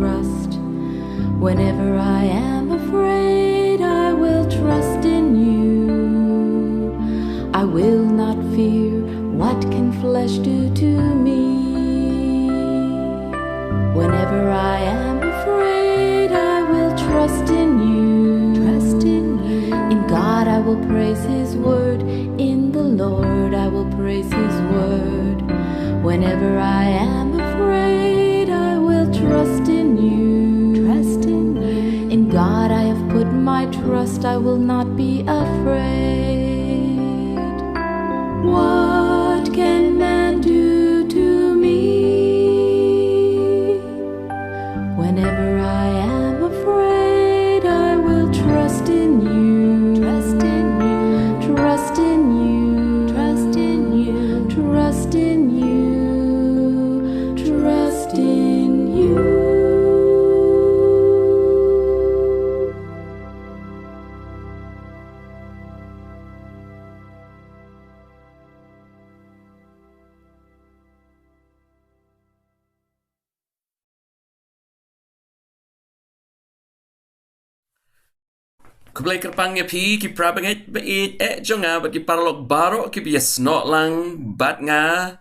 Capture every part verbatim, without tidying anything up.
Trust. Whenever I am afraid, I will trust in you. I will not fear what can flesh do to me. Whenever I am afraid, I will trust in you. Trust in you. In God, I will praise his word. In the Lord, I will praise his word. Whenever I am afraid, I will trust in you. Trust in you. In God, I have put my trust, I will not be afraid. What can man do to me? Whenever I am afraid, I will trust in you. Trust in you. Trust in you. Trust in you. Trust in you. Trust in you. Khublei kyrpang ïa phi ki para bangeit ba ïeit eh jong nga bad ki paralok baroh kiba ïasnoh lang bad nga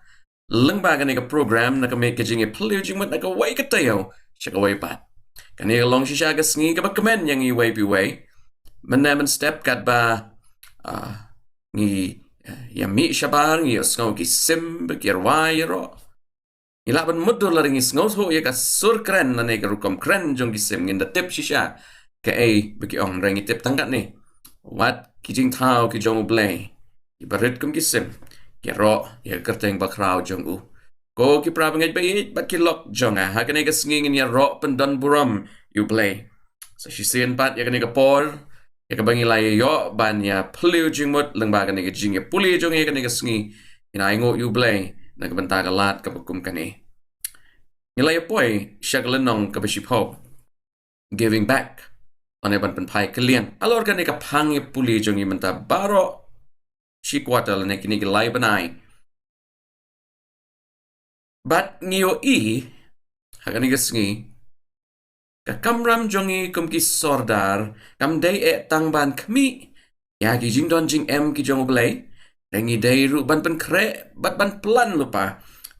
lyngba kane ka program na ka miet ka jingïaphylliew jingmut na kawei ka taïew sha kawei pat. Kane ka long shisha ka sngi kaba kmen ïa ngi iwei pa iwei. Mynne mynstep katba, ah, ngi, eh, ïa mih shabar, ngi ïohsngew ki sim ba ki rwai ïaroh. Ngi lah ban mutdur lada ngi sngewthuh ïa ka sur kren lane ka rukom kren jong ki sim, ngin da tip shisha kaei ba ki ong. Hynrei ngi tip tang katne, wat ki jingthaw ki jong U Blei, kiba rit kum ki sim, ki ïaroh ïa ka kyrteng bakhraw jong u. Ko ki para bangeit ba ïeit bad ki lok jong nga, ha kane ka sngi ngin ïaroh pyndonburom ïa U Blei. Sa shisien pat ïa kane ka por ïa kaba ngi la ïoh ban ïaphylliew jingmut lyngba kane ka jingïapule jong ngi ha kane ka sngi, ngin ainguh ïa U Blei na ka bynta ka lad kaba kum kane. Ngi la ïapoi sha ka lynnong kaba shiphew, giving back, lane ban pynphai kylliang. Halor kane ka phang ïapule jong ngi mynta baroh shi quarter lane kine ki lai bnai. Bad ngi ïohi ha kane ka sngi, ka kamram jong ngi kum ki sordar kam dei eh tang ban khmih ïa ki jingdon jingem ki jong U Blei, hynrei ngi dei ruh ban pynkhreh bad ban plan lypa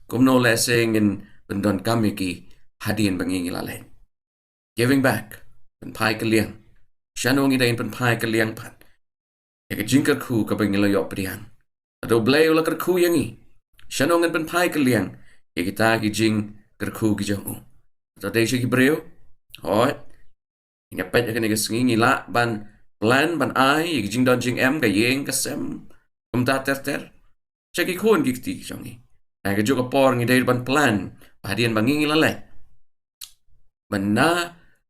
kumno lehse ngin pyndonkam ïa ki hadien ba ngi ngi la leit. Giving back, pynphai kylliang. Shano ngi dei ban pynphai kylliang pat ïa ka jingkyrkhu kaba ngi la ïoh pdiang? Lada U Blei u la kyrkhu ïa ngi, shano ngin pynphai kylliang ïa kita ki jingkyrkhu ki jong u? Lada dei sha ki briew, hooid, ngin ïa peit ha kane ka sngi, ngi lah ban plan, ban ai ïa ki jingdon jingem, ka ïing ka sem, kumta ter ter, sha ki khun ki kti ki jong ngi. Ha kajuh ka por ngi dei ban plan ba hadien ba ngi ngi la leit, mynta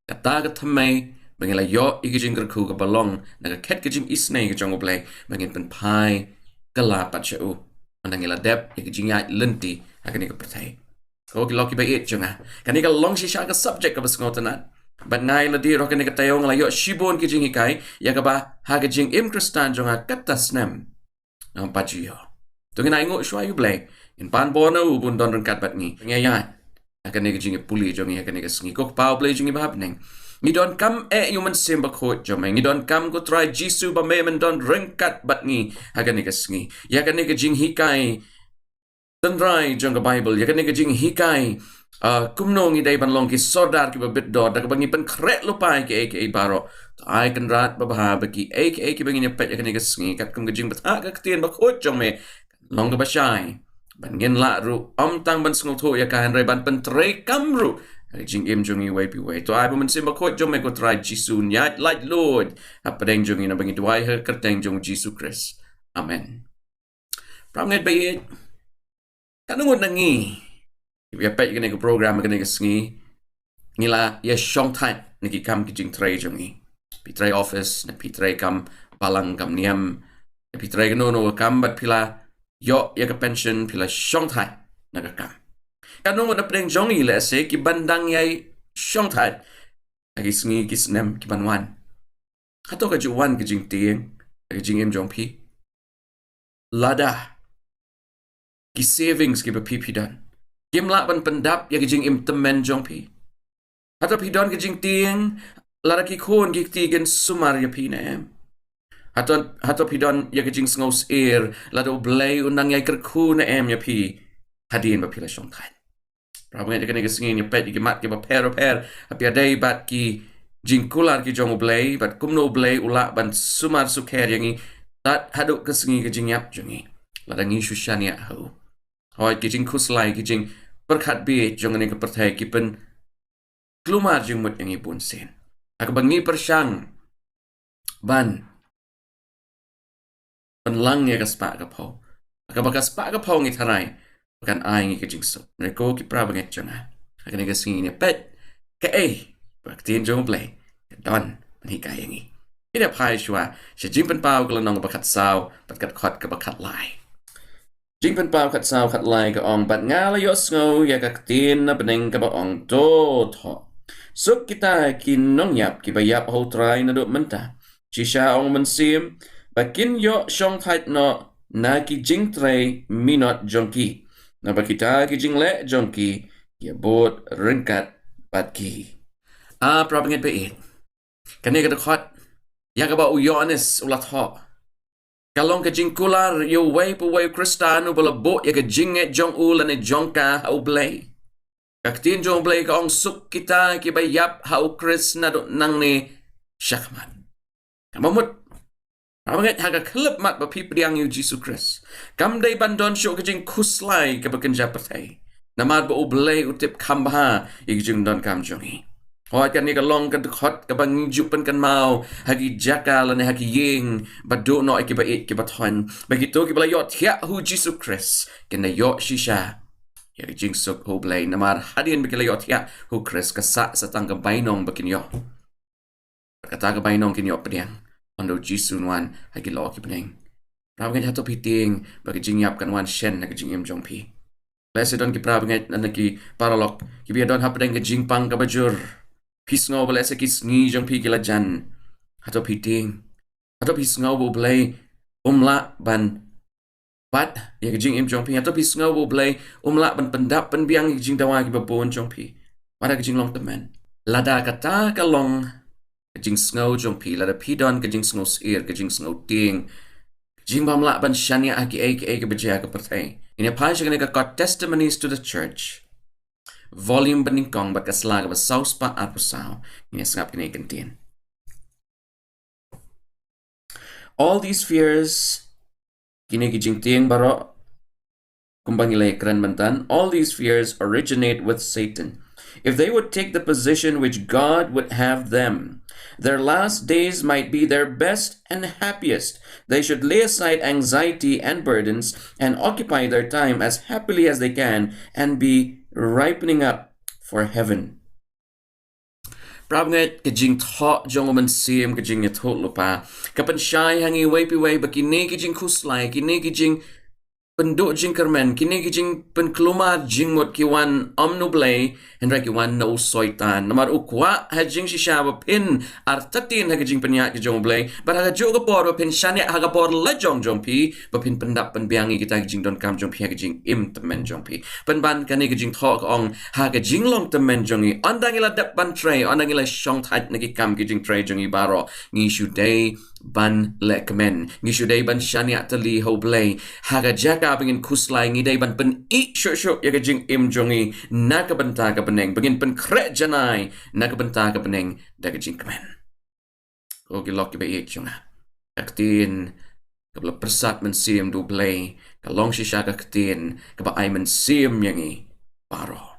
kata ka thymmei ba ngi la ïoh ïa ka jingkyrkhu kaba long na ka khet ka jingisynei ka jong U Blei, ba ngin pynphai kylla pat sha u mynta ngi la dep ïa ka jingïaid lynti ha kane ka pyrthei. Ko ki lok kiba ïeit jong nga, kane ka long shisha ka subject kaba sngewtynnat. Bad nga ïa lade ruh kane ka taïew nga la ïoh shibun ki jinghikai ïa kaba ha ka jingim Khristan jong nga kata snem ngam pat ju ïoh. To ngin ainguh shuwa ïa U Blei, ngin pan bor na u ban don ryngkat bad ngi. Ngi ïa ïaid ha kane ka jingïapule jong ngi ha kane ka sngi. Ko Kpa U Blei jong ngi ba ha bneng, ngi donkam eh ïa U Mynsiem Bakhuid jong me. Ngi donkam ko Trai Jisu ba me men don ryngkat bad ngi ha kane ka sngi. Ïa kane ka jinghikai tynrai jong ka Baibl, ïa kane ka jinghikai, ah, kumno ngi dei ban long ki sordar kiba bit dor da kaba ngi pynkhreh lypa ïa kiei kiei baroh. To ai Kynrad babha ba kiei kiei kiba ngin ïa peit ha kane ka sngi katkum ka jingbthah ka ktien bakhuid jong me, long kaba shai, ban ngin lah ruh ym tang ban sngewthuh ïa ka hynrei ban pyntreikam ruh ha ka jingim jong ngi iwei pa iwei. To ai ba U Mynsiem Bakhuid jong me ko Trai Jisu un ïaid laitluid hapdeng jong ngi, naba ngi duwai ha ka kyrteng jong U Jisu Khrist. Amen. Para bangeit ba ïeit, katno ngut na ngi kiba ïa peit kane ka program kane ka sngi, ngi la ïa shongthait na ki kam ki jingtrei jong ngi? Phi trei office, ne phi trei kam balang kam niam, ne phi trei kano kano ka kam bad phi la ïoh ïa ka pension, phi la shongthait na ka kam. Katno ngut na pdeng jong ngi lehse kiban dang ïai shongthait ha ki sngi ki snem kiban wan? Hato ka ju wan ka jingtieng ha ka jingim jong phi? Lada ki savings kiba phi phi don kim lah ban pyndap ïa ka jingim tymmen jong phi, Hato phi don ka jingtieng, lada ki khun ki kti kin sumar ïa phi ne em? Hato, hato phi don ïa ka jingsngewsyier, lada U Blei u nang ïai kyrkhu ne em ïa phi, hadien ba phi la shongthait? Para bangeit, ïa kane ka sngi ngin ïa peit ïa ki mat kiba pher bapher, hapdeng dei bad ki jingkular ki jong U Blei, bad kumno U Blei u lah ban sumar sukher ïa ngi, tad haduh ka sngi ka jingïap jong ngi, lada ngi shu shaniah ha u. Hooid, ki jingkhuslai, ki jingpyrkhat bieit jong kane ka pyrthei ki pynkulmar jingmut ïa ngi bunsien. Ha kaba ngi pyrshang ban pynlang ïa ka spah ka phew. Ha kaba ka spah ka phew ngi tharai ba kan ai ngi ka jingsuk. Hynrei ko ki para bangeit jong nga, ha kane ka sngi ngin ïa peit kaei ba ka ktien jong U Blei ka don ban hikai ïa ngi. Ngin ïa phai shuwa sha Jingpynpaw ka lynnong ba khatsaw, bad ka dkhot kaba khatlai. Jingpynpaw khatsaw khatlai ka ong, bad nga la ïohsngew ïa ka ktien na bneng kaba ong, to thoh, suk kita ki nongïap kiba ïap ha U Trai naduh mynta, shisha, ong U Mynsiem, ba kin ïoh shongthait noh na ki jingtrei minot jong ki, naba kita ki jingleh jong ki ki ïa bud ryngkat bad ki. Ah, para bangeit ba ïeit, kane ka dkhot ïa kaba u Ïoannis u la thoh, ka long ka jingkular ïa uwei pa uwei u Khristan uba la buh ïa ka jingngeit jong u lane jong ka ha U Blei. Ka ktien jong U Blei ka ong, suk kita kiba ïap ha U Khrist naduh nangne shakhmat. Kaba mut, para bangeit, ha ka khyllipmat ba phi pdiang ïa U Jisu Khrist, kam dei ban don shuh ka jingkhuslai kaba kynja pyrthei, namar ba U Blei u tip kham bha ïa ki jingdonkam jong ngi. Hooid, kane ka long ka dkhot kaba ngi ju pynkynmaw ha ki jaka lane ha ki ïing ba duh noh ïa kiba ïeit kiba thoiñ, ba kito kiba la ïohthiah ha U Jisu Khrist kin da ïoh shisha ïa ka jingsuk ha U Blei, namar hadien ba ki la ïohthiah ha U Khrist, ka sah sa tang ka bainong ba kin ïoh. Kata ka bainong kin ïoh pdiang ynda U Jisu un wan ha ki lyoh ki bneng. Para bangeit, hato phi tieng ba ka jingïap kan wan shen ha ka jingim jong phi? Lehse don ki para bangeit lane ki paralok kiba ïadon hapdeng ka jingpang kaba jur. Phi sngew ba lehse ki sngi jong phi ki la jan. Hato phi tieng? Hato phi sngew ba U Blei um lah ban bat ïa ka jingim jong phi? Hato phi sngew ba U Blei um lah ban pyndap pynbiang ïa ka jingdawa kiba bun jong phi? Wat ha ka jinglong tymmen. Lada kata ka long ka jingsngew jong phi, lada phi don ka jingsngewsyier, ka jingsngew tieng, ka jingbymlah ban shaniah ha kiei kiei kiba jia ha ka pyrthei, ngin ïa phai sha kane ka kot Testimonies to the Church, volume banyngkong bad ka sla kaba saw spah arphew saw. Ngin ïa sngap kine ki kyntien. All these fears, kine ki jingtieng baroh, kumba ngi la ïakren mynta, all these fears originate with Satan. If they would take the position which God would have them, their last days might be their best and happiest. They should lay aside anxiety and burdens and occupy their time as happily as they can and be ripening up for heaven. Para bangeit, ka jingthoh jong U Mynsiem, ka jingïathuhlypa, ka pynshai ha ngi uwei pa uwei ba kine ki jingkhuslai, kine ki jingpynduh jingkyrmen, kine ki jingpynkulmar jingmut ki wan ym na U Blei, hynrei ki wan na u Soitan. Namar u kwah ha jingshisha ba phin artatien ha ka jingpynïaid ka jong U Blei, bad ha kajuh ka por ba phin shaniah ha ka bor lajong jong phi, ba phin pyndap pynbiang ïa kita ki jingdonkam jong phi ha ka jingim tymmen jong phi. Pynban, kane ka jingthoh ka ong, ha ka jinglong tymmen jong ngi, ynda ngi la dep ban trei, ynda ngi la shongthait na ki kam ki jingtrei jong ngi baroh, ngi shu dei ban lehkmen, ngi shu dei ban shaniah tylli ha U Blei. Ha ka jaka ba ngin khuslai, ngi dei ban pynïaid shuh shuh ïa ka jingim jong ngi na ka bynta ka bneng, ba ngin pynkhreh janai na ka bynta ka bneng da ka jingkmen. Ko ki lok kiba ïeit jong nga, ka ktien kaba la pyrsad mynsiem da U Blei ka long shisha ka ktien kaba ai mynsiem ïa ngi baroh.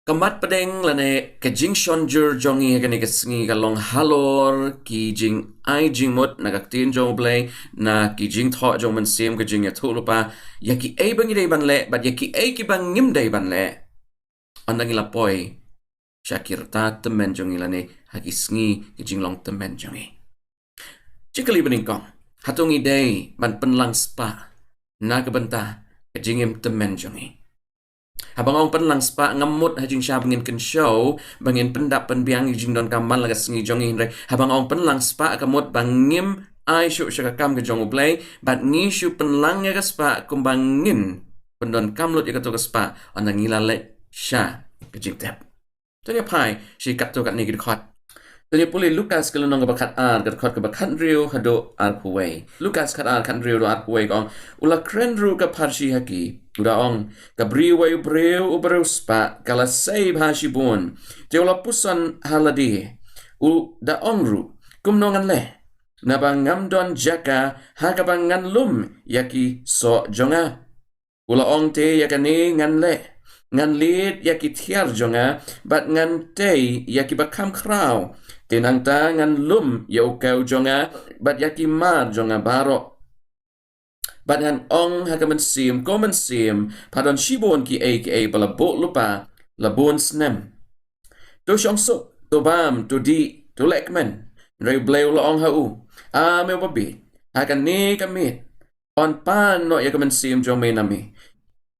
Ka mat pdeng lane ka jingshon jur jong ngi ha kane ka sngi ka long halor ki jingai jingmut na ka ktien jong U Blei, na ki jingthoh jong U Mynsiem, ka jingïathuhlypa ïa kiei ba ngi dei ban leh bad ïa kiei kiba ngim dei ban leh, ynda ngi la poi sha ki rta tymmen jong ngi lane ha ki sngi ki jinglong tymmen jong ngi. Jingkylli banyngkong, hato ngi dei ban pynlang spah na ka bynta ka jingim tymmen jong ngi? Haba nga ong pynlang spah, ngam mut ha jingshisha ba ngin kynshew, ba ngin pyndap pynbiang ïa ki jingdonkam man la ka sngi jong ngi, hynrei haba nga ong pynlang spah, ka mut ba ngim ai shuh sha ka kam ka jong U Blei, bad ngi shu pynlang ïa ka spah kumba ngin pyndonkam lut ïa kato ka spah ynda ngi la leit sha ka jingtep. To ngin ïa phai sha katto katne ki dkhot. To ngin ïa pule Lukas ka lynnong kaba khatar, ka dkhot kaba khathynriew haduh arphew wei. Lukas khatar, khathynriew haduh arphew wei ka ong, u la kren ruh ka pharshi ha ki, u da ong, ka bri wei u briew uba riewspah ka la sei bha shibun, te u la puson ha lade, u da ong ruh, kumno ngan leh? Naba ngam don jaka ha kaba ngan lum ïa ki soh jong nga. U la ong, te ïa kane ngan leh, ngan leit ïa ki thiar jong nga, bad ngan tei ïa kiba kham khraw. Te nangta ngan lum ïa u kew jong nga, bad ïa ki mar jong nga baroh. Bad ngan ong ha ka mynsiem, ko mynsiem, pha don shibun kiei kiei ba la buh lypa la bun snem. To shong suk, to bam, to dih, to lehkmen. Hynrei u Blei u la ong ha u, a me uba bieit, ha kane ka miet, yn pan noh ïa ka mynsiem jong me na me.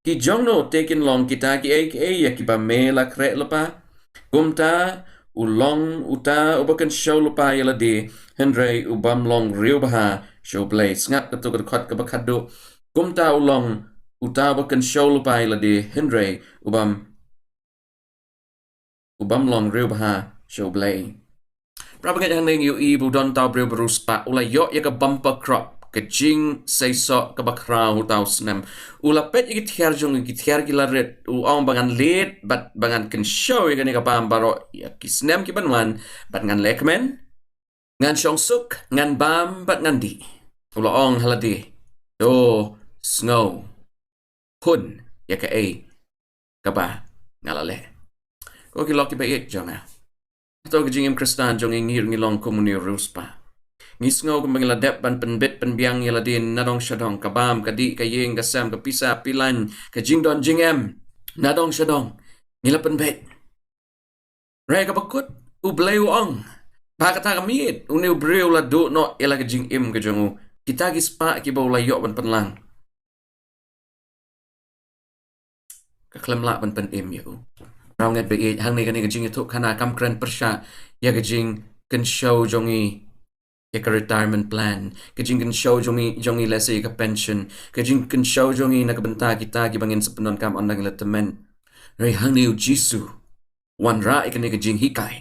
Ki jong no te kin long kita kiei kiei ïa kiba me la khreh lypa? Kumta u long uta uba kynshew lypa ïa lade, hynrei u bym long riewbha sha u Blei. Sngap katto ka dkhot kaba khatduh. Kumta u long uta uba kynshew lypa ïa lade, hynrei u bym u bym long riewbha sha u Blei. Para bangeit, hangne ngi ïohi ba u don uta u briew ba riewspah, u la ïoh ïa ka bumper crop, ka jingseisoh kaba khraw ha uta u snem. U la peit ïa ki thiar jong u, ki thiar ki la rit, u ong, ba ngan leit bad ba ngan kynshew ïa kane ka bam baroh ïa ki snem ki ban wan, bad ngan lehkmen, ngan shong suk, ngan bam bad ngan dih. U la ong ha lade, to sngew hun ïa kaei kaba nga la leh. Ko ki lok kiba ïeit jong nga, hato ka jingim Khristan jong ngi, ngi ruh ngi long kum une u riewspah? Ngi sngew kumba ngi la dep ban pynbit pynbiang ïa lade nadong shadong, ka bam, ka dih, ka ïing, ka sem, ka pisa, pilan, ka jingdon jingem, nadong shadong ngi la pynbit. Hynrei kaba kut, u Blei u ong ba ha kata ka miet une u briew u la duh noh ïa la ka jingim ka jong u. Kita ki spah kiba u la ïoh ban pynlang, ka khlem lah ban pynim ïa u. Para bangeit ba ïeit, hangne kane ka jingïathuhkhana kam kren pyrshah ïa ka jingkynshew jong ngi ïa ka retirement plan, ka jingkynshew jong ngi, jong ngi lehse ïa ka pension, ka jingkynshew jong ngi na ka bynta kita kiba ngin sa pyndonkam ynda ngi la tymmen. Hynrei hangne u Jisu wanrah ïa kane ka jinghikai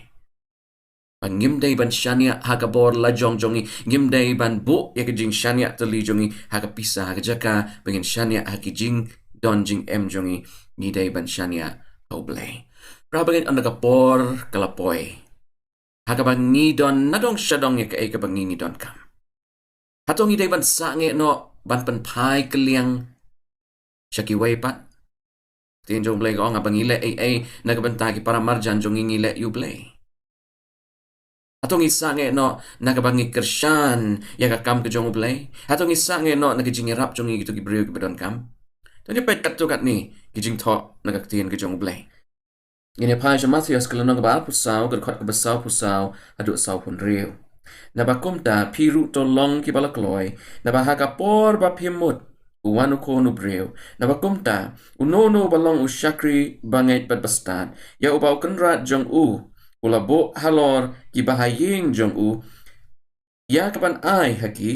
ba ngim dei ban shaniah ha ka bor lajong jong ngi, ngim dei ban buh ïa ka jingshaniah tylli jong ngi ha ka pisa, ha ka jaka, ba ngin shaniah ha ki jingdon jingem jong ngi. Ngi dei ban shaniah ha u Blei. Para bangeit, ynda ka por ka la poi ha kaba ngi don nadong shadong ïa kaei kaba ngi, ngi donkam, hato ngi dei ban sangeh noh ban pynphai kylliang sha kiwei pat? Ktien jong u Blei ka ong, haba ngi leh ei ei na ka bynta ki para marjan jong ngi, ngi leh ïa u Blei? Hato ngi sangeh noh na kaba ngi kyrshan ïa ka kam ka jong u Blei? Hato ngi sangeh noh na ka jingïarap jong ngi kito ki briew kiba donkam? To ngin ïa peit katto katne ki jingthoh na ka ktien ka jong u Blei. Ngin ïa phai sha Mathaios ka lynnong kaba arphew saw, ka dkhot kaba sawphew saw haduh sawphew hynriew. Naba kumta phi ruh to long kiba la kloi, naba ha ka por ba phim mut, u wan U Khun u briew. Naba kumta uno uno uba long u shakri bangeit bad bastad ïa uba u kynrad jong u u la buh halor kiba ha ïing jong u ïa ka ban ai ha ki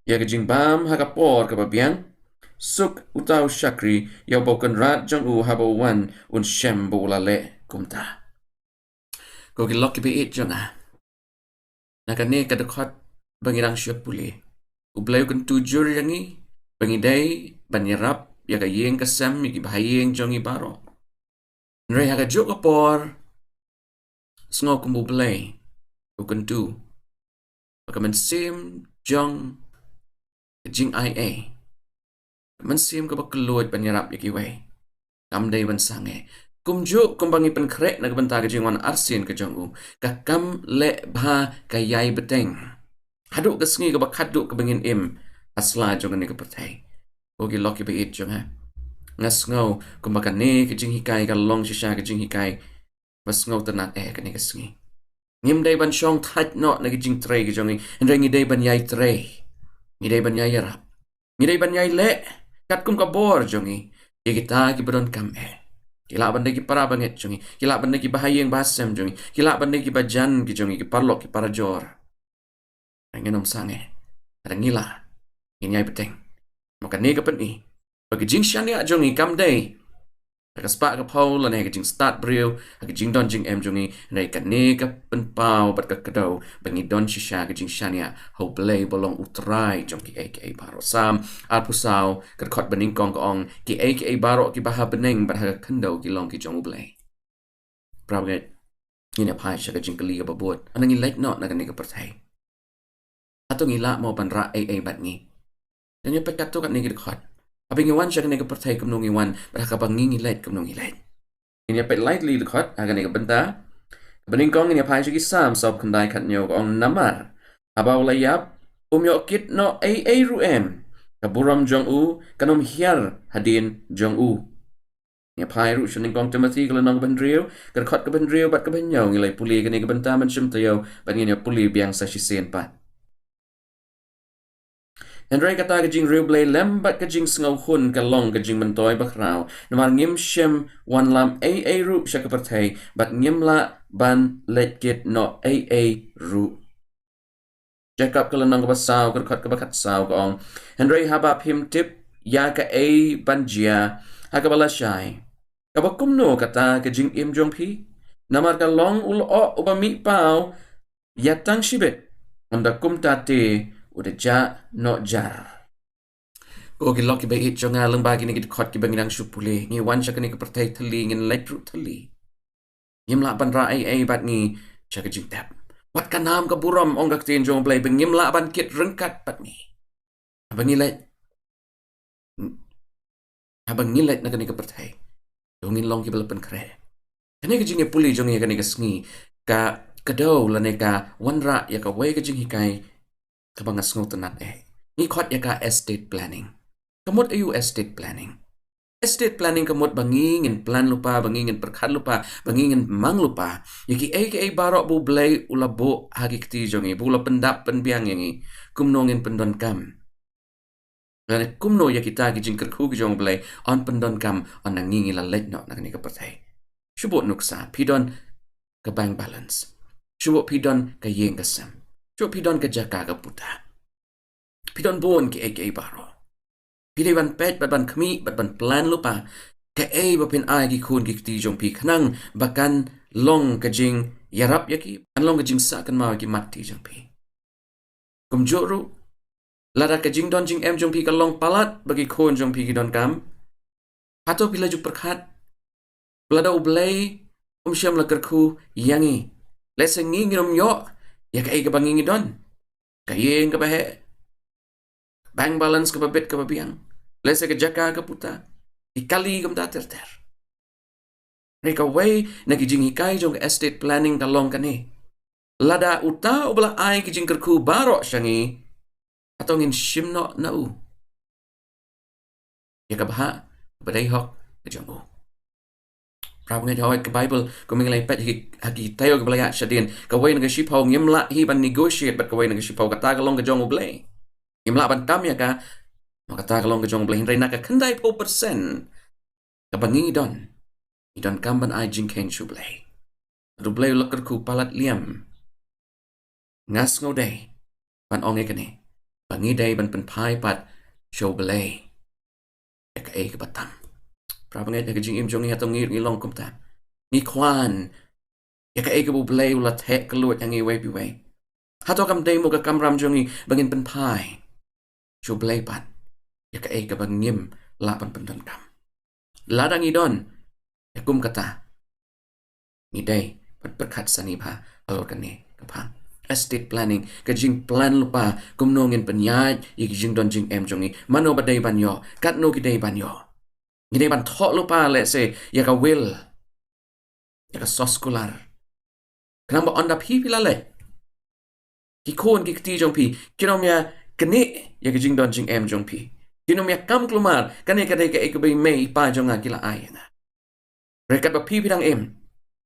ïa ka jingbam ha ka por kaba biang. Suk uta u shakri ïa uba u kynrad jong u, haba u wan un shem ba u la leh kumta. Ko ki lok kiba ïeit jong nga, na kane ka dkhot ba ngi dang shu pule, u Blei u kyntu jur ïa ngi ba ngi dei ban ïarap ïa ka ïing ka sem, ïa kiba ha ïing jong ngi baroh. Hynrei ha kajuh ka por, sngew kumba u Blei u kyntu ba ka mynsiem jong ka jingai ei, ka mynsiem kaba kylluid ban ïarap ïa kiwei, kam dei ban sangeh. Kumjuh kumba ngi pynkhreh na ka bynta ka jingwan arsien ka jong u, ka kam leh bha, ka ïai bteng haduh ka sngi kaba khatduh kaba ngin im ha sla jong kane ka pyrthei. Ko ki lok kiba ïeit jong nga, nga sngew kumba kane ka jinghikai ka long shisha ka jinghikai ba sngewtynnat eh kane ka sngi. Ngim dei ban shong thait noh na ka jingtrei ka jong ngi, hynrei ngi dei ban ïai trei, ngi dei ban ïai ïarap, ngi dei ban ïai leh katkum ka bor jong ngi ïa kita kiba donkam eh. Ki lah ban dei ki para bangeit jong ngi, ki lah ban dei kiba ha ïing ba ha sem jong ngi, ki lah ban dei kiba jan ki jong ngi, ki paralok ki parajor. Ngin ym sangeh, hynrei ngi lah, ngin ïai bteng. Namar kane ka pyni ba ka jingshaniah jong ngi kam dei ka ka spah ka phew lane ka jingstad briew ha ka jingdon jingem jong ngi, hynrei kane ka pynpaw bad ka kdew ba ngi don shisha ka jingshaniah ha U Blei ba long U Trai jong kiei kiei baroh. Salm arphew saw, ka dkhot banyngkong ka ong, kiei kiei baroh kiba ha bneng bad ha ka khyndew ki long ki jong U Blei. Para bangeit, ngin ïa phai sha ka jingkylli kaba bud. Haba ngi leit noh na kane ka pyrthei, hato ngi lah mo ban rah ei ei bad ngi? Ngan ïa peit katto katne ki dkhot. Haba ngi wan sha kane ka pyrthei, kumno ngi wan, bad ha kaba ngi ngi leit, kumno ngi leit. Ngin ïa peit lai tylli ki dkhot ha kane ka bynta. Kaba nyngkong, ngin ïa phai sha ki Salm sawphew khyndai, khathynñiew, ka ong, namar haba u la ïap, um ïoh kit noh ei ei ruh em. Ka burom jong u kan ym hiar hadien jong u. Ngi phai ruh sha nyngkong Timothy, ka lynnong kaba hynriew, ka dkhot kaba hynriew bad kaba hynñiew. Ngi la pule kane ka bynta mynshem taïew, bad ngin ïa pule biang sa shisien pat. Hynrei kata ka jingriewblei lem bad ka jingsngewhun ka long ka jingmyntoi bakhraw, namar ngim shym wanlam ei ei ruh sha ka pyrthei, bad ngim lah ban leit kit noh ei ei ruh. Jakob, ka lynnong kaba saw, ka dkhot kaba khatsaw, ka ong, hynrei haba phim tip ïa kaei ban jia ha kaba lashai, kaba kumno kata ka jingim jong phi? Namar ka long u lyoh uba mihpaw ïa tang shibit, ynda kumta te u da jah noh jar. Ko ki lok kiba ïeit jong nga, lyngba kine ki dkhot kiba ngi dang shu pule, ngi wan sha kane ka pyrthei thylli, ngin leit ruh thylli. Ngim lah ban rah ei ei bad ngi sha ka jingtep. Wat ka nam ka burom, ong ka ktien jong U Blei, ba ngim lah ban kit ryngkat bad ngi. Haba ngi leit, haba ngi leit na kane ka pyrthei, to ngin long kiba la pynkhreh. Kane ka jingïapule jong ngi kane ka sngi, ka kdew lane ka wanrah ïa kawei ka jinghikai kaba nga sngewtynnat eh. Ngi khot ïa ka estate planning. Ka mut aïu estate planning? Estate planning ka mut ba ngi ngin plan lypa, ba ngi ngin pyrkhat lypa, ba ngi ngin mang lypa ïa kiei kiei baroh ba U Blei u la buh ha ki kti jong ngi, ba u la pyndap pynbiang ïa ngi, kumno ngin pyndonkam, lane kumno ïa kita ki jingkyrkhu ki jong U Blei yn pyndonkam ynda ngi ngi la leit noh na kane ka pyrthei. Shu buh nuksa, phi don ka bank balance. Shu buh phi don ka ïing ka sem. Shu buh phi don ka jaka ka puta. Phi don bun kiei kiei baroh. Phi dei ban peit bad ban khmih bad ban plan lypa kaei ba phin ai ki khun ki kti jong phi, khnang ba kan long ka jingïarap ïa ki, kan long ka jingsah kynmaw ïa ki mat kti jong phi. Kumjuh ruh, lada ka jingdon jingem jong phi ka long palat ba ki khun jong phi ki donkam, hato phi la ju pyrkhat ba lada U Blei um shym la kyrkhu ïa ngi, lehse ngi ngin ym ïoh ïa kaei kaba ngi ngi don? Ka ïing kaba heh, bank balance kaba bit kaba biang, lehse ka jaka ka puta, ki kali kumta ter ter. Hynrei kawei na ki jinghikai jong ka estate planning ka long kane: lada uta uba la ai ki jingkyrkhu baroh sha ngi, hato ngin shim noh na u ïa kaba heh, kaba dei hok ka jong u? Para bangeit, hooid, ka Baibl, kumba ngi la peit ha ki, ha ki taïew kiba la ïaid shadien, kawei na ka shiphew ngim lah hi ban negotiate bad kawei na ka shiphew, kata ka long ka jong U Blei. Ngim lah ban tam ïa ka, namar kata ka long ka jong U Blei. Hynrei na ka khyndai phew percent kaba ngi don, ngi donkam ban ai jingkheiñ sha U Blei. Bad U Blei u la kyrkhu palat liam. Nga sngew dei ban ong ïa kane, ba ngi dei ban pynphai pat sha U Blei ïa kaei kaba tam. Para bangeit, ha ka jingim jong ngi, hato ngi, ngi long kumta? Ngi kwah ïa kaei kaba U Blei u la theh kylluid ha ngi iwei pa iwei? Hato kam dei mo ka kamram jong ngi ba ngin pynphai sha U Blei pat ïa kaei kaba ngim lah ban pyndonkam? Lada ngi don ïa kum kata, ngi dei ban pyrkhat sani bha halor kane ka phang. Estate planning, ka jingplan lypa kumno ngin pynïaid ïa ki jingdon jingem jong ngi. Mano ba dei ban ïoh, katno ki dei ban ïoh. Ngi dei ban thoh lypa, lehse, ïa ka will, ïa ka soskular, khnang ba ynda phi, phi la leit, ki khun ki kti jong phi kin ym ïa knieh ïa ka jingdon jingem jong phi, kin ym ïa kam kulmar, kane ka dei kaei kaba i mei i pa jong nga ki la ai ïa nga. Hynrei katba phi, phi dang im,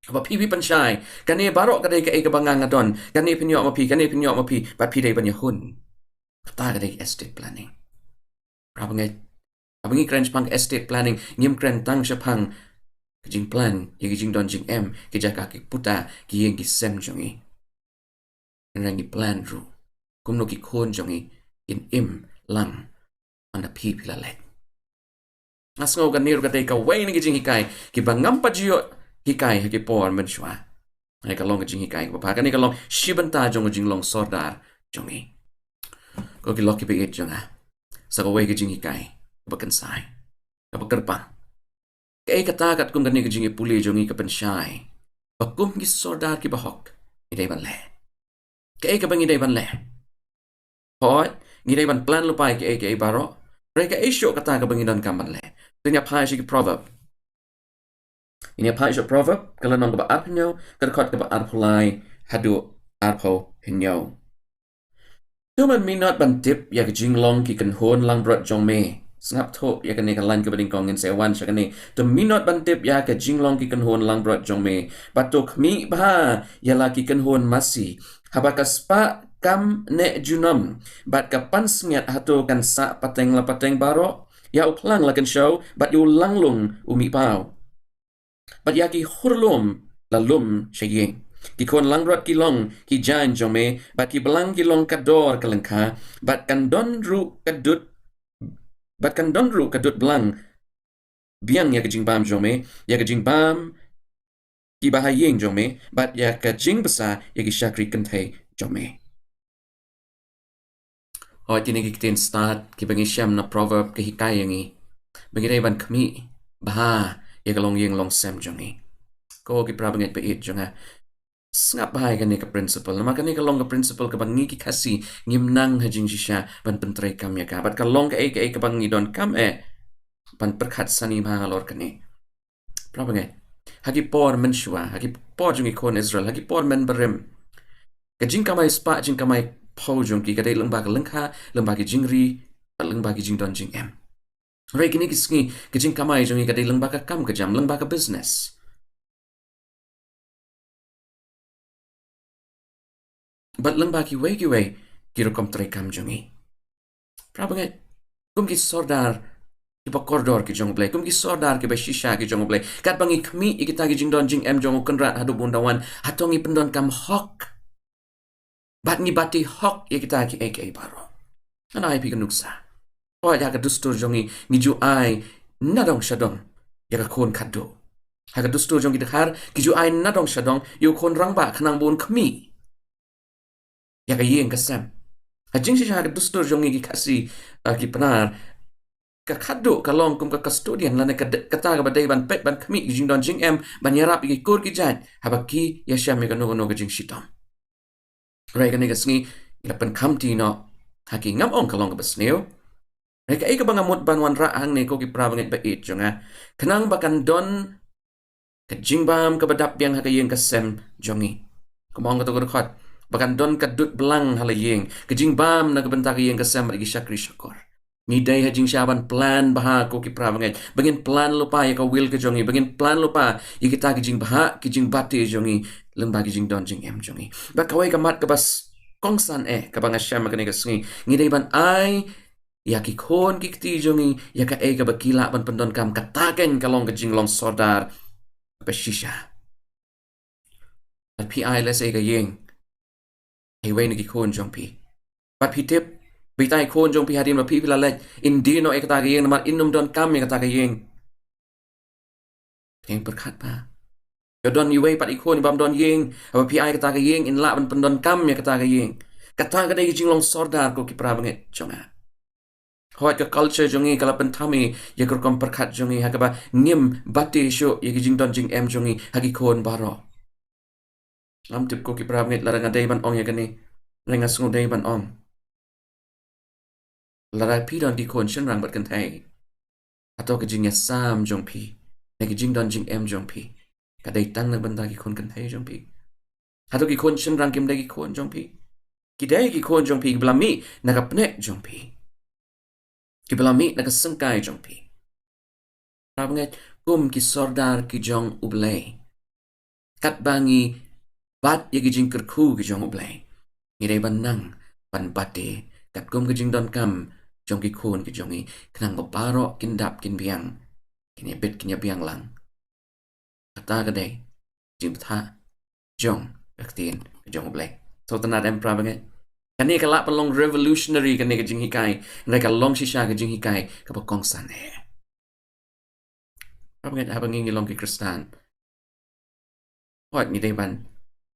katba phi, phi pynshai, kane baroh ka dei kaei kaba nga nga don, kane phin ïoh ma phi, kane phin ïoh ma phi, bad phi dei ban ïahun. Kata ka dei estate planning. Para bangeit, haba ngi kren shaphang estate planning, ngim kren tang shaphang ka jingplan ïa ki jingdon jingem, ki jaka ki puta, ki ïing ki sem jong ngi. Hynrei ngi plan ruh kumno ki khun jong ngi kin im lang ynda phi, phi la leit. Nga sngew kane ruh ka dei kawei na ki jinghikai kiba ngam pat ju ïoh hikai ha ki por mynshuwa. Hynrei ka long ka jinghikai kaba bha, kane ka long shi bynta jong ka jinglong sordar jong ngi. Ko ki lok kiba ïeit jong nga, sa kawei ka jinghikai kaba kynsai, kaba kyrpang. Kaei kata katkum kane ka jingïapule jong ngi ka pynshai ba kum ki sordar kiba hok ngi dei ban leh? Kaei kaba ngi dei ban leh? Hooid, ngi dei ban plan lypa ïa kaei kaei baroh. Hynrei kaei shuh kata kaba ngi donkam ban leh? Ngin ïa phai sha ki Proverb. Ngin ïa phai sha Proverb, ka lynnong kaba arphew hynñiew, ka dkhot kaba arphew lai haduh arphew hynñiew. To mynmihnot ban tip ïa ka jinglong ki kynhun langbrot jong me. Sngap thuh ïa kane ka lain kaba nyngkong, ngin sa wan sha kane. To mynmihnot ban tip ïa ka jinglong ki kynhun langbrot jong me, bad to khmih bha ïa la ki kynhun masi. Haba ka spah kam neh junom, bad ka pansngiat hato kan sah pateng la pateng baroh? Ïa u phlang la kynshew, bad ïa u langlung u mih paw, bad ïa ki hurlum la lum sha ïing. Ki khun langbrot ki long ki jaiñ jong me, bad ki blang ki long ka dor ka lyngkha, bad kan don ruh ka dud, bad kan don ruh ka dud blang biang ïa ka jingbam jong me, ïa ka jingbam kiba ha ïing jong me, bad ïa ka jingbsa ïa ki shakri kynthei jong me. Hooid, kine ki ktien stad kiba ngi shem na Proverb ki hikai ïa ngi ba ngi dei ban khmih bha ïa ka longïing longsem jong ngi. Ko ki para bangeit ba ïeit jong nga, sngap bha ïa kane ka principle. Namar kane ka long ka principle kaba ngi ki Khasi ngim nang ha jingshisha ban pyntreikam ïa ka. Bad ka long kaei kaei kaba ngi donkam eh ban pyrkhat sani bha halor kane. Para bangeit, ha ki por mynshuwa, ha ki por jong ki khun Israel, ha ki por mynbarim, ka jingkamai spah, jingkamai phew jong ki ka dei lyngba ka lyngkha, lyngba ki jingri, lyngba ki jingdon jingem. Hynrei kine ki sngi ka jingkamai jong ngi ka dei lyngba ka kam ka jam, lyngba ka business, bad lyngba kiwei kiwei ki rukom treikam jong ngi. Para bangeit, kum ki sordar kiba kordor ki jong U Blei, kum ki sordar kiba shisha ki jong U Blei, katba ngi khmih ïa kita ki jingdon jingem jong U Kynrad haduh bun da wan, hato ngi pyndonkam hok bad ngi bati hok ïa kita kiei kiei baroh? Ngan ai phi ka nuksa. Hooid, ha ka dustur jong ngi, ngi ju ai nadong shadong ïa ka khun khadduh. Ha ka dustur jong ki dkhar, ki ju ai nadong shadong ïa u khun rangbah khnang ba un khmih ïa ka ïing ka sem. Ha jingshisha ha ka dustur jong ngi ki Khasi, eh, ki Pnar, ka khadduh ka long kum ka custodian lane ka de-, kata kaba dei ban peit ban khmih ki jingdon jingem, ban ïarap ïa ki kur ki jait haba ki ïashem ïa kano kano ka jingshitom. Hynrei kane ka sngi ngi la pynkhamti noh ha ki, ngam ong ka long kaba sniew. Hynrei kaei kaba nga mut ban wanrah hangne, ko ki para bangeit ba ïeit jong nga, khnang ba kan don ka jingbam kaba dap biang ha ka ïing ka sem jong ngi. Kumba ong kato ka dkhot, ba kan don ka dud blang ha la ïing, ka jingbam na ka bynta ka ïing ka sem bad ki shakri shakor. Ngi dei ha jingshisha ban plan bha, ko ki para bangeit, ba ngin plan lypa ïa ka will ka jong ngi, ba ngin plan lypa ïa kita ki jingbha ki jingbate jong ngi lyngba ki jingdon jingem jong ngi. Bad kawei ka mat kaba s-, kongsan eh kaba nga shem ha kane ka sngi, ngi dei ban ai ïa ki khun ki kti jong ngi ïa kaei kaba ki lah ban pyndonkam. Kata keiñ ka long ka jinglong sordar kaba shisha. Lada phi ai, let's say, ka ïing ha iwei na ki khun jong phi, bad phi tip ba itai i khun jong phi, hadien ba phi, phi la leit, in die noh ïa kata ka ïing namar in ym donkam ïa kata ka ïing, phin pyrkhat bha. Ïoh don iwei pat i khun i bym don ïing, haba phi ai kata ka ïing in lah ban pyndonkam ïa kata ka ïing. Kata ka dei ka jinglong sordar, ko ki para bangeit jong nga. Hooid, ka culture jong ngi ka la pynthame ïa ka rukom pyrkhat jong ngi ha kaba ngim bati shuh ïa ki jingdon jingem jong ngi ha ki khun baroh. Ngam tip, ko ki para bangeit, lada nga dei ban ong ïa kane, hynrei nga sngew dei ban ong. Lada phi don ki khun shynrang bad kynthei, hato ka jingïasam jong phi na ka jingdon jingem jong phi ka dei tang na ka bynta ki khun kynthei jong phi? Hato ki khun shynrang kim dei ki khun jong phi? Ki dei ki khun jong phi, kiba la mih na ka pneh jong phi, kiba la mih na ka syngkai jong phi. Para bangeit, kum ki sordar ki jong U Blei, katba ngi bat ïa ki jingkyrkhu ki jong U Blei, ngi dei ban nang ban bati katkum ka jingdonkam jong ki khun ki jong ngi, khnang ba baroh kin dap kin biang, kin ïabit kin ïabiang lang. Kata ka dei jingbthah jong ka ktien ka jong U Blei. Sngewtynnad em, para bangeit? Kane ka lah ban long revolutionary, kane ka jinghikai, hynrei ka long shisha ka jinghikai kaba kongsan eh. Para bangeit, haba ngi ngi long ki Khristan, hooid ngi dei ban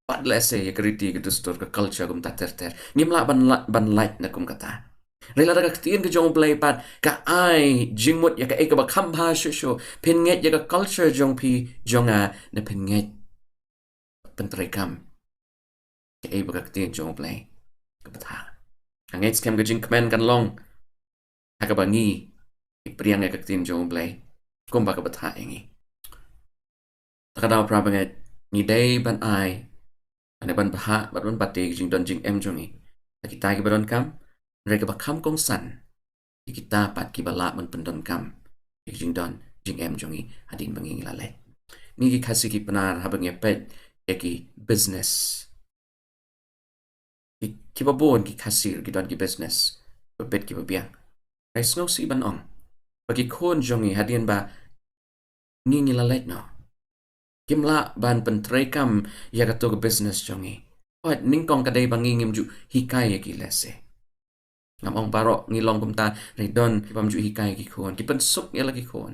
pat lehse ïa ka riti, ka dustur, ka culture kumta ter ter. Ngim lah ban la-, ban lait na kum kata. Hynrei lada ka ktien ka jong U Blei pat ka ai jingmut ïa kaei kaba kham bha shuh shuh, phin ngeit ïa ka culture jong phi jong nga, ne phin ngeit, pyntreikam kaei ba ka ktien jong U Blei ka bthah. Nga ngeit skhem ka jingkmen kan long ha kaba ngi, ngi pdiang ïa ka ktien jong U Blei kumba ka bthah ïa ngi. Ta ka daw para bangeit, ngi dei ban ai, ban ai ban bhah bad ban batai ka jingdon jingem jong ngi ha kita kiba donkam, hynrei kaba kham kongsan, ïa kita pat kiba lah ban pyndonkam ïa ka jingdon jingem jong ngi hadien ba ngi ngi la leit. Ngi ki Khasi ki Pnar, haba ngi peit ïa ki business, ki, kiba bun ki Khasi ki don ki business, ba bit kiba biang. Hynrei sngewsih ban ong ba ki khun jong ngi hadien ba ngi ngi la leit noh, kim lah ban pyntreikam ïa kato ka business jong ngi. Hooid, nyngkong ka dei ba ngi ngim ju hikai ïa ki lehse. Ngam ong baroh ngi long kumta, hynrei don ki bym ju hikai ïa ki khun, ki pynsuk ïa la ki khun.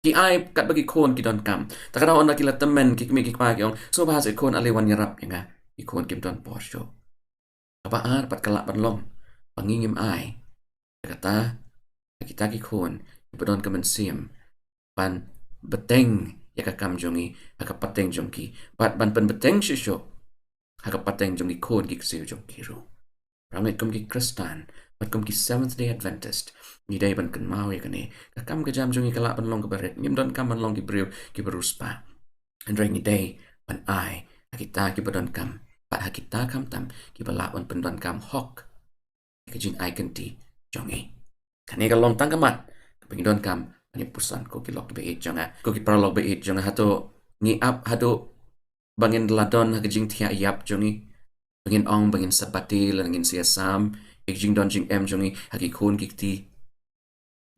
Ki ai katba ki khun ki donkam. Ta ka daw ynda ki la tymmen, ki kmie ki kpa ki ong, sngewbha seh khun, ale wan ïarap ïa nga. Ki khun kim don por shuh. Kaba ar pat ka lah ban long ba ngi ngim ai ïa kata ha kita ki khun kiba don ka mynsiem ban bteng ïa ka kam jong ngi ha ka pateng jong ki, bad ban pynbteng shuh shuh ha ka pateng jong ki khun ki ksiew jong ki ruh. Para bangeit, kum ki Khristan bad kum ki Seventh Day Adventist, ngi dei ban kynmaw ïa kane. Ka kam ka jam jong ngi ka lah ban long kaba rit, ngim donkam ban long ki briew kiba riewspah. Hynrei ngi dei ban ai ha kita kiba donkam, bad ha kita khamtam kiba lah ban pyndonkam hok ïa ka jingai kynti jong ngi. Kane ka long tang ka mat kaba ngi donkam ban ïa puson, ko ki lok kiba ïeit jong nga, ko ki paralok ba ïeit jong nga. Hato ngi ap haduh ba ngin la don ha ka jingthiah ïap jong ngi, ba ngin ong ba ngin sa batai lane ngin sa ïasam ïa ka jingdon jingem jong ngi ha ki khun ki kti?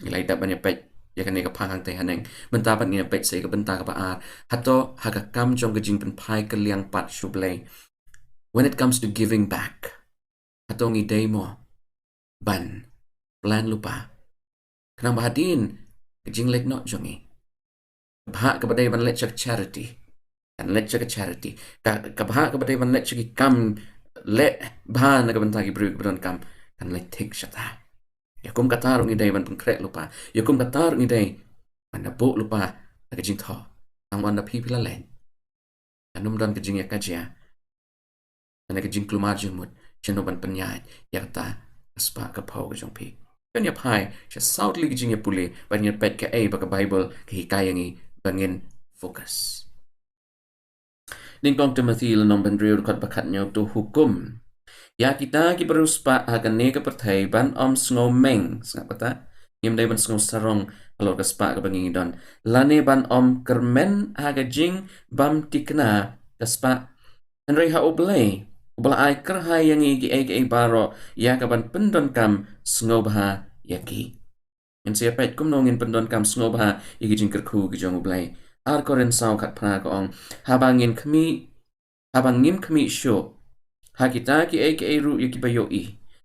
Ngi la dep ban ïa peit ïa kane ka phang hangtei haneng. Bynta pat ngin ïa peit sa ïa ka bynta kaba ar. Hato ha ka kam jong ka jingpynphai kylliang pat sha U Blei, when it comes to giving back, hato ngi dei mo ban plan lypa khnang ba hadien ka jingleit noh jong ngi, ka bhah kaba dei ban leit sha ka charity kan leit sha ka charity, ka, ka bhah kaba dei ban leit sha ki kam leh bha na ka bynta ki briew kiba donkam kan leit thik shata. Ïa kum kata ruh ngi dei ban pynkhreh lypa. Ïa kum kata ruh ngi dei ban da buh lypa na ka jingthoh. Tang ynda phi phi la leit, kan ym don ka jingïakajia lane ka jingkulmar jingmut shano ban pynïaid ïa kata ka spah ka phew ka jong phi. Kan ïa phai sha saw tylli ka jingïapule ban ïa peit kaei ba ka Baibl ka hikai ïa ngi ba ngin focus. Nyngkong Timothy lynnong ba hynriew dkhot ba khathynñiew, to hukum ïa kita kiba riewspah ha kane ka pyrthei ban ym sngewmeng, sngap kata, ngim dei ban sngewsarong halor ka spah kaba ngi ngi don, lane ban ym kyrmen ha ka jingbymthikna ka spah. Hynrei ha U Blei, uba la ai kyrhai ïa ngi kiei kiei baroh ïa ka ban pyndonkam sngewbha ïa ki. Ngin sa ïa peit kumno ngin pyndonkam sngewbha ïa ki jingkyrkhu ki jong U Blei. Ar Korinth saw khatphra ka ong, haba ngin khmih, haba ngim khmih shuh ha kita kiei kiei ruh ïa kiba ïohi,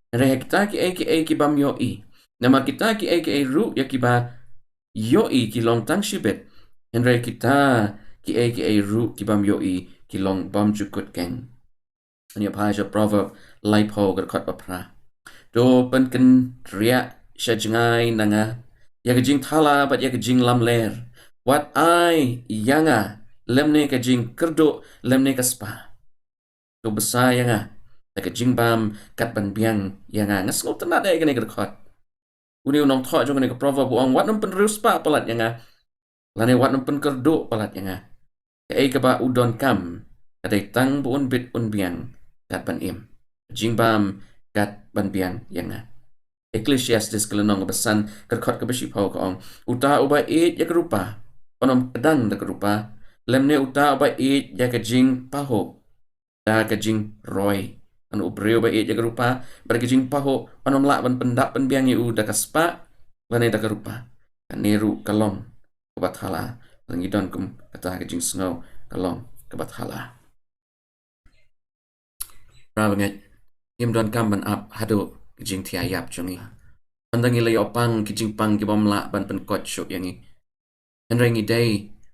hynrei ha kita kiei kiei ki bym ïohi. Namar kita kiei kiei ruh ïa kiba ïohi ki long tang shibit, hynrei kita kiei kiei ruh ki bym ïohi ki long bymjukut keiñ. Ngi ïa phai sha Proverb laiphew ka dkhot ba phra. To pynkynriah sha jngai na nga ïa ka jingthala bad ïa ka jinglamler. Wat ai ïa nga lymne ka jingkyrduh lymne ka spah. To bsa ïa nga da ka jingbam kat ban biang ïa nga. Nga sngewtynnad ïa kane ka dkhot. Une u nongthoh jong kane ka Proverb u ong, wat nym pynriewspah palat ïa nga, lane wat nym pynkyrduh palat ïa nga. Kaei kaba u donkam ka dei tang ba un bit un biang kat ban im. Jingbam kat ban biang ïa nga. Ecclesiastes ka lynnong kaba san ka dkhot kaba shiphew ka ong, uta uba ïeit ïa ka rupa un ym kdang da ka rupa, lymne uta uba ïeit ïa ka jingpahuh da ka jingroi. Kan u briew ba ïeit ïa ka rupa bad ka jingpahuh un ym lah ban pyndap pynbiang ïa u da ka spah lane da ka rupa. Kane ruh ka long kaba thala. Lada ngi don kum kata ka jingsngew, ka long kaba thala. Para bangeit, ngim donkam ban ap haduh ka jingthiah ïap jong ngi. Ynda ngi la ïoh pang ki jingpang ki bym lah ban pynkoit shuh ïa ngi, Hynrei ngi dei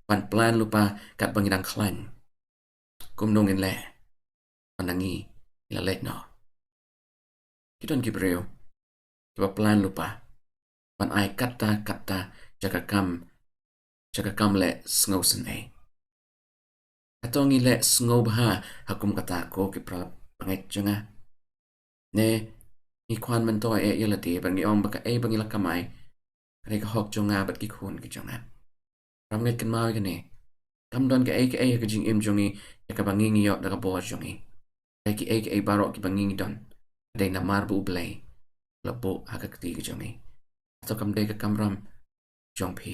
ban plan lypa katba ngi dang khlaiñ. Kumno ngin leh ynda ngi la leit noh? Ki don ki briew kiba plan lypa ban ai katta katta sha ka kam, sha ka kam leh sngewsynei. Hato ngi leh sngewbha ha kum kata, ko ki para bangeit jong nga? Ne ngi kwah myntoi eh ïa lade bad ngi ong ba kaei ba ngi la kamai ka dei ka hok jong nga bad ki khun ki jong nga? Para bangeit, kynmaw ïa kane. Kam don kaei kaei ha ka jingim jong ngi ïa kaba ngi ngi ïoh da ka bor jong ngi. Kaei kaei kaei baroh kiba ngi ngi don, ka dei namar ba U Blei u la buh ha ka kti ka jong ngi. Hato kam dei ka kamram jong phi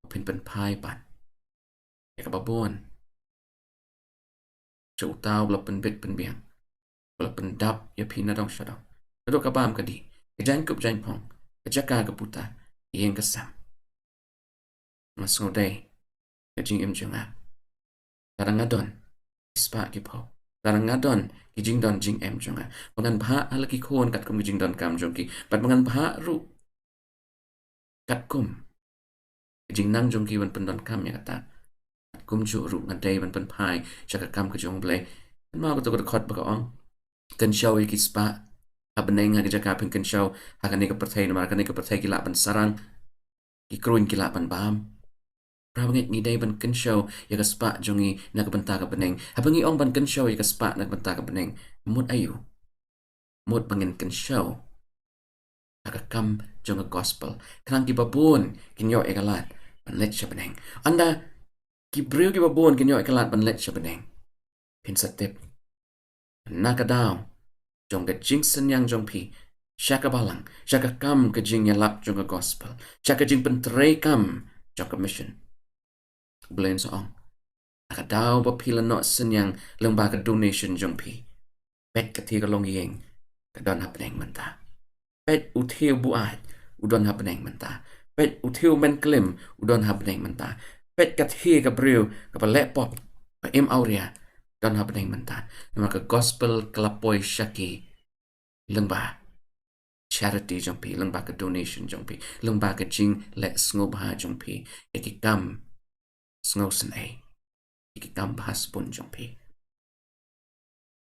ba phin pynphai pat ïa kaba bun sha uta uba la pynbit pynbiang, uba la pyndap ïa phi nadong shadong, naduh ka bam ka dih, ka jaiñkup jaiñphong, ka jaka ka puta, ka ïing ka sem? Nga sngewdei ka jingim jong nga, lada nga don ki spah ki phew, lada nga don ki jingdon jingem jong nga, ba ngan bhah ha la ki khun katkum ki jingdonkam jong ki, bad ba ngan bhah ruh katkum ka jingnang jong ki ban pyndonkam ïa kata. Kumjuh ruh nga dei ban pynphai sha ka kam ka jong U Blei. Kynmaw kato ka dkhot ba ka ong, kynshew ïa ki spah ha bneng ha ka jaka phin kynshew ha kane ka pyrthei, namar kane ka pyrthei ki lah ban sarang, ki kruiñ ki lah ban bam. Para bangeit, ngi dei ban kynshew ïa ka spah jong ngi na ka bynta ka bneng. Haba ngi ong ban kynshew ïa ka spah na ka bynta ka bneng, mut aïu? Mut ba ngin kynshew ha ka kam jong ka gospel. Khnang kiba bun kin ïoh ïa ka lad ban leit sha bneng. Ynda ki briew kiba bun kin ïoh ïa ka lad ban leit sha bneng, phin sa tip, na ka daw jong ka jingsynñiang jong phi sha ka balang, sha ka kam ka jingïalap jong ka gospel, sha ka jingpyntreikam jong ka mission, U Blei un sa ong, na ka daw ba phi la noh synñiang lyngba ka donation jong phi, peit, ka thie ka longïing ka don ha bneng mynta. Peit, u thie u buaid u don ha bneng mynta. Peit, u thie u mynklim u don ha bneng mynta. Peit, ka thie ka briew kaba leh pop, ba im awria, don ha bneng mynta. Namar ka gospel ka la poi sha ki lyngba charity jong phi, lyngba ka donation jong phi, lyngba ka jingleh sngewbha jong phi ïa ki kam sngewsynei, ïa ki kam bha sbun jong phi.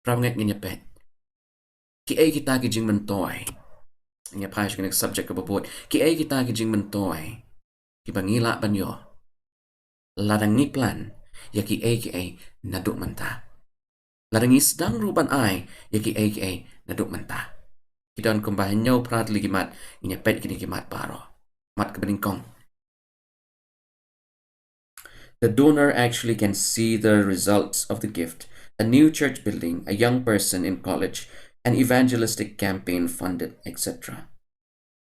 Para bangeit, ngin ïa peit kiei kita ki jingmyntoi. Ngin ïa phai sha kane ka subject kaba bud, kiei kita ki jingmyntoi kiba ngi lah ban ïoh lada ngi plan ïa kiei kiei naduh mynta, lada ngi sdang ruh ban ai ïa kiei kiei naduh mynta. Ki don kumba hynñiew phra tylli ki mat, ngin ïa peit kine ki mat baroh. Mat kaba nyngkong, the donor actually can see the results of the gift: a new church building, a young person in college, an evangelistic campaign funded, et cetera.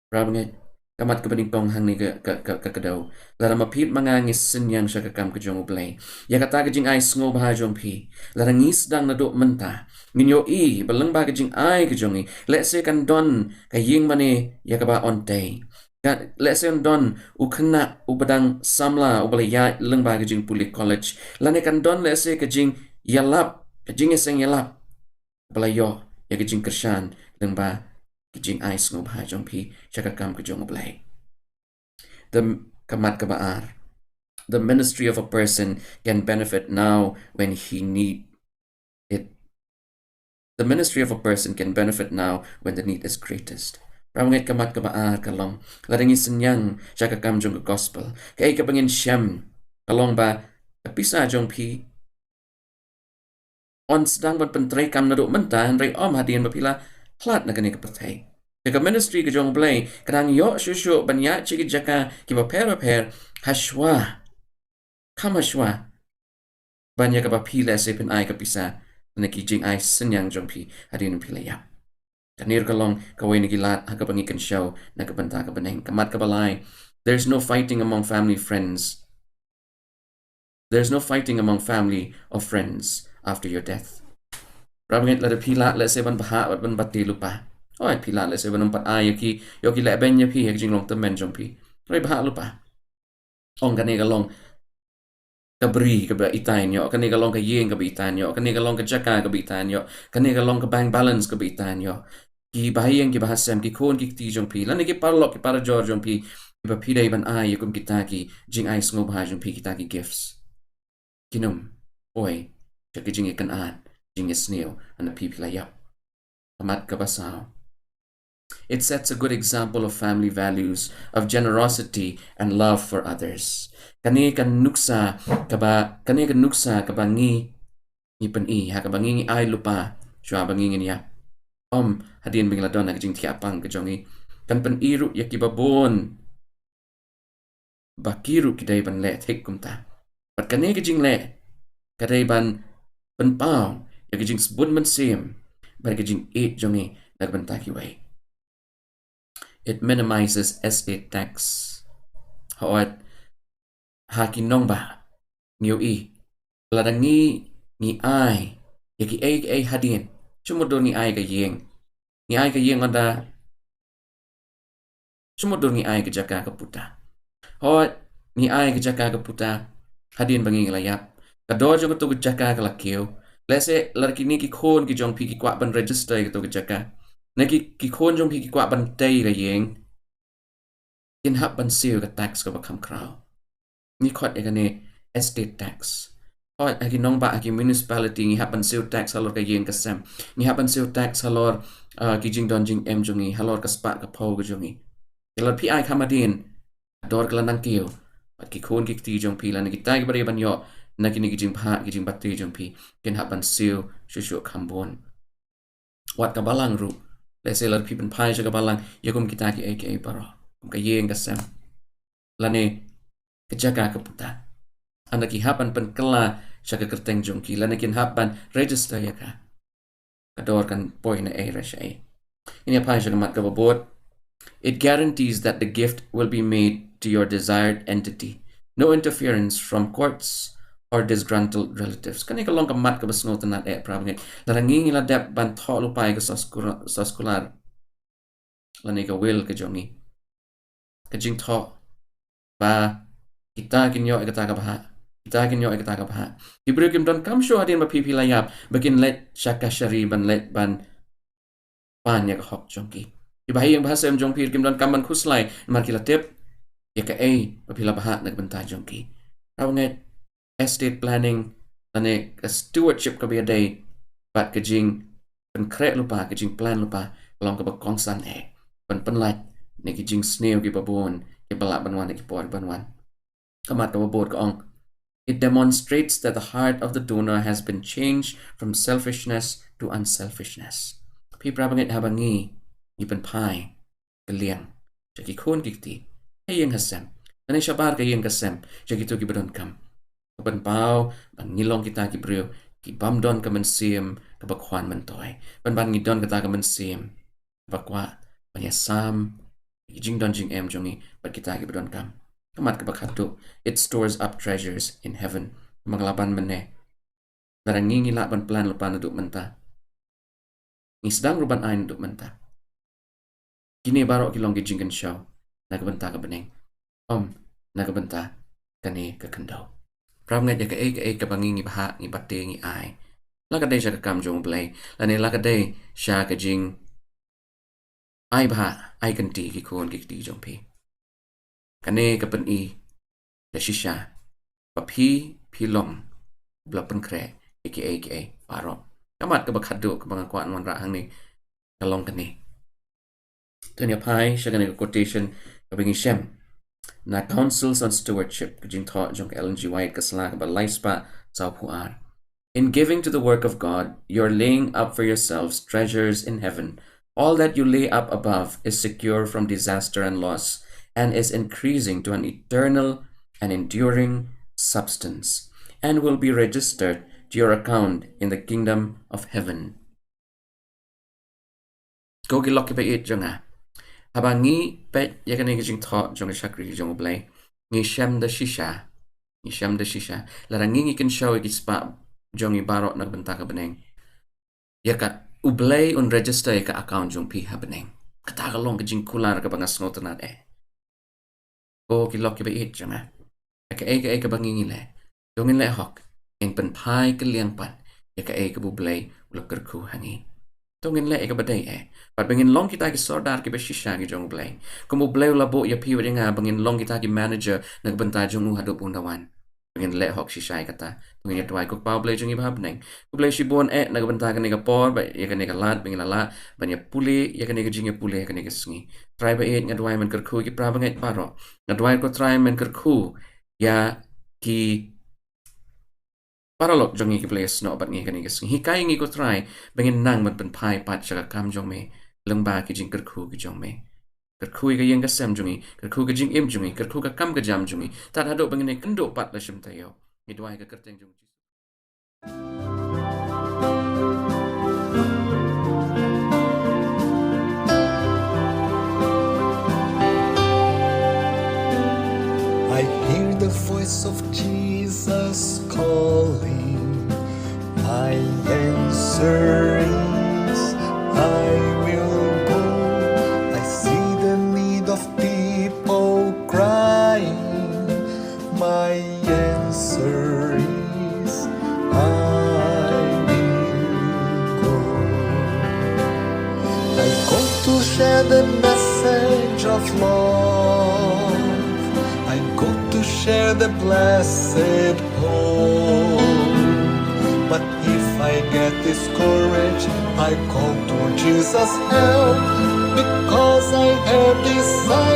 Para bangeit, ka mat kaba nyngkong hangne ka, ka, ka, ka kdew. Lada ma phi ma nga ngi synñiang sha ka kam ka jong U Blei, ïa kata ka jingai sngewbha jong phi, lada ngi sdang naduh mynta, ngin ïohi ba lyngba ka jingai ka jong ngi, lehse kan don ka ïing mane ïa kaba on tei, ka, lehse kan don u khynnah uba dang samla uba la ïaid lyngba ka jingpule college, lane kan don lehse ka jingïalap, ka jingïaseng ïalap, ba la ïoh ïa ka jingkyrshan lyngba ka jingai sngewbha jong phi sha ka kam ka jong U Blei. The, ka mat kaba ar, the ministry of a person can benefit now when he need it. The ministry of a person can benefit now when the need is greatest. Para bangeit, ka mat kaba ar ka long, lada ngi synñiang sha ka kam jong ka gospel, kaei kaba ngin shem ka long ba ka pisa jong phi yn sdang ban pyntreikam naduh mynta, hynrei ym hadien ba phi la khlad na kane ka pyrthei. Te ka ministry ka jong U Blei ka dang ïoh shuh shuh ban ïaid sha ki jaka kiba pher ba pher, hashwa, kham hashwa ban ïa kaba phi lehse phin ai ka pisa na ki jingai synñiang jong phi hadien phi la ïap. Kane ruh ka long kawei na ki lad ha kaba ngi kynshew na ka bynta ka bneng. Ka mat kaba lai, there's no fighting among family friends. There's no fighting among family or friends after your death. Para bangeit, lada phi lah lehse ban bhah bad ban batai lypa, oi, phi lah lehse ban ym pat ai ïa ki, ïoh ki lehbeiñ ïa phi ha ka jinglong tymmen jong phi, hynrei bhah lypa. Ong, kane ka long ka bri kaba itai ïoh, kane ka long ka ïing kaba itai ïoh, kane ka long ka jaka kaba itai ïoh, kane ka long ka bank balance kaba itai ïoh. Ki bahaïing ki bahasem, ki khun ki kti jong phi, lane ki paralok ki parajor jong phi, Ba phi dei ban ai ïa kum kita ki jingai sngewbha jong phi, kita ki gifts. Kin ym poi sha ki jingïakynad, jingïasniew, haba phi phi la ïap. Ka mat kaba saw, it sets a good example of family values of generosity and love for others. Kane ka nuksa kaba, kane ka nuksa kaba ngi, ngi pyni ha kaba ngi, ngi ai lypa shuwa ba ngi ngin ïap. Ym hadien ba ngi la don ha ka jingthiah pang ka jong ngi. Kan pyni ruh ïa kiba bun ba ki ruh ki dei ban leh thik kumta. Bad kane ka jingleh ka dei ban pynpaw ïa ka jingsbun mynsiem bad ka jingïeit jong ngi na ka bynta kiwei. It minimizes estate tax. Hooid, ha ki nongbah ngi ïohi, lada ngi, ngi ai ïa kiei kiei hadien, shu mutdur ngi ai ka ïing, ngi ai ka ïing, ynda shu mutdur ngi ai ka jaka ka puta. Hooid, ngi ai ka jaka ka puta hadien ba ngi la ïap. Ka dor jong kato ka jaka ka la kiew. Lehse lada kine ki khun ki jong phi ki kwah ban register ïa kato ka jaka, ne ki, ki khun jong phi ki kwah ban tei ka ïing, kin hap ban siew ka tax kaba kham khraw. Ngi khot ïa kane estate tax. Hooid, ha ki nongbah, ha ki municipality ngi hap ban siew tax halor ka ïing ka sem. Ngi hap ban siew tax halor, uh, ki jingdon jingem jong ngi, halor ka spah ka phew ka jong ngi. Te lada phi ai kham hadien, ka dor ka la nang kiew. Bad ki khun ki kti jong phi lane kita kiba dei ban ïoh na kine ki jingbha, ki jingbha tei jong phi, kin hap ban siew shuh shuh kham bun. Wat ka balang ruh, lehse lada phi pynphai sha ka balang ïa kum kita kiei kiei baroh, kum ka ïing ka sem, lane ka jaka ka puta, ynda ki hap ban pynkylla sha ka kyrteng jong ki, lane kin hap ban register ïa ka, ka dor kan poi na ei re sha ei. Ngin ïa phai sha ka mat kaba bud. It guarantees that the gift will be made to your desired entity. No interference from courts or disgruntled relatives. Kane ka long ka mat kaba sngewtynnad eh, para bangeit. Lada ngi, ngi la dep ban thoh lypa ïa ka soskular, soskular, lane ka will ka jong ngi, ka jingthoh ba kita kin ïoh ïa kata ka bhah, kita kin ïoh ïa kata ka bhah. Ki briew kim donkam shuh hadien ba phi phi la ïap ba kin leit sha kashari ban leit ban pan ïa ka hok jong ki. Kiba ha ïing ba ha sem jong phi kim donkam ban khuslai namar ki la tip ïa kaei ba phi la bhah na ka bynta jong ki. Para bangeit, estate planning lane ka stewardship kaba ïadei bad ka jingpynkhreh lypa, ka jingplan lypa, ka long kaba kongsan eh ban pynlait na ki jingsniew kiba bun kiba lah ban wan ha ki por ban wan. Ka mat kaba bud ka ong, it demonstrates that the heart of the donor has been changed from selfishness to unselfishness. Phi para bangeit, haba ngi, ngi pynphai ka liang sha ki khun ki kti, ha ïing ha sem, lane shabar ka ïing ka sem, sha kito kiba donkam, ka pynpaw ba ngi long kita ki briew ki bym don ka mynsiem kaba khwan myntoi. Pynban ngi don kata ka mynsiem ba kwah ban ïasam ki jingdon jingem jong ngi bad kita kiba donkam. Ka mat kaba khatduh, it stores up treasures in heaven. Kumba nga la ban mynne, lada ngi, ngi lah ban plan lypa naduh mynta, ngi sdang ruh ban ai naduh mynta, kine baroh ki long ki jingkynshew na ka bynta ka bneng, ym na ka bynta kane ka khyndew. Para bangeit, ïa kaei kaei kaba ngi, ngi bhah, ngi bate, ngi ai, la ka dei sha ka kam jong U Blei lane la ka dei sha ka jingai bhah, ai kynti ki khun ki kti jong phi, kane ka pyni da shisha ba phi, phi long ba la pynkhreh ïa kiei kiei baroh. Ka mat kaba khatduh kaba nga kwah wanrah hangne ka long kane. To ngin ïa phai sha kane ka quotation kaba ngi shem na Counsels on Stewardship, ka jingthoh jong ka Ellen G. White, ka sla kaba lai spah sawphew ar. In giving to the work of God, you're laying up for yourselves treasures in heaven. All that you lay up above is secure from disaster and loss, and is increasing to an eternal and enduring substance, and will be registered to your account in the kingdom of heaven. Ko ki lok kiba ïeit jong nga, haba ngi peit ïa kane ka jingthoh jong ka shakri jong U Blei, ngi shem da shisha, ngi shem da shisha, lada ngi, ngi kynshew ïa ki spah jong ngi baroh na ka bynta ka bneng, ïa ka, U Blei un register ïa ka account jong phi ha bneng. Kata ka long ka jingkular kaba nga sngewtynnad eh. Ko ki lok kiba ïeit jong nga, ïa kaei kaei kaba ngi, ngi leh, to ngin leh hok, ngin pynphai kylliang pat ïa kaei kaba U Blei u la kyrkhu ha ngi. To ngin leh ïa kaba dei eh. Bad ba ngin long kita ki sordar kiba shisha ki jong U Blei. Kum U Blei u la buh ïa phi bad ïa nga ba ngin long kita ki manager na ka bynta jong u haduh ba un da wan. Ba ngin leh hok shisha ïa kata. To ngin ïa duwai. Ko Kpa U Blei jong ngi ba ha bneng. Khublei shibun eh na ka bynta kane ka por, ba ïa kane ka lad ba ngi la lah ban ïa pule ïa kane ka jingïapule ha kane ka sngi. Trai ba ïeit, nga duwai men kyrkhu ïa ki para bangeit baroh. Nga duwai ko Trai men kyrkhu ïa ki paralok jong ngi kiba la ïasnoh bad ngi ha kane ka sngi. Hikai ngi ko Trai ba ngin nang ban pynphai pat sha ka kam jong me lyngba ki jingkyrkhu ki jong me. Kyrkhu ïa ka ïing ka sem jong ngi, kyrkhu ka jingim jong ngi, kyrkhu ka kam ka jam jong ngi. Tad haduh ba ngin ïakynduh pat la shim taïew. Ngi duwai ha ka kyrteng jong U Jisu. I hear the voice of Jesus calling. My answer is, I will go. I see the need of people crying. My answer is, I will go. I go to share the message of love. I go to share the blessed hope. But if I get discouraged, I call to Jesus' help, because I have decided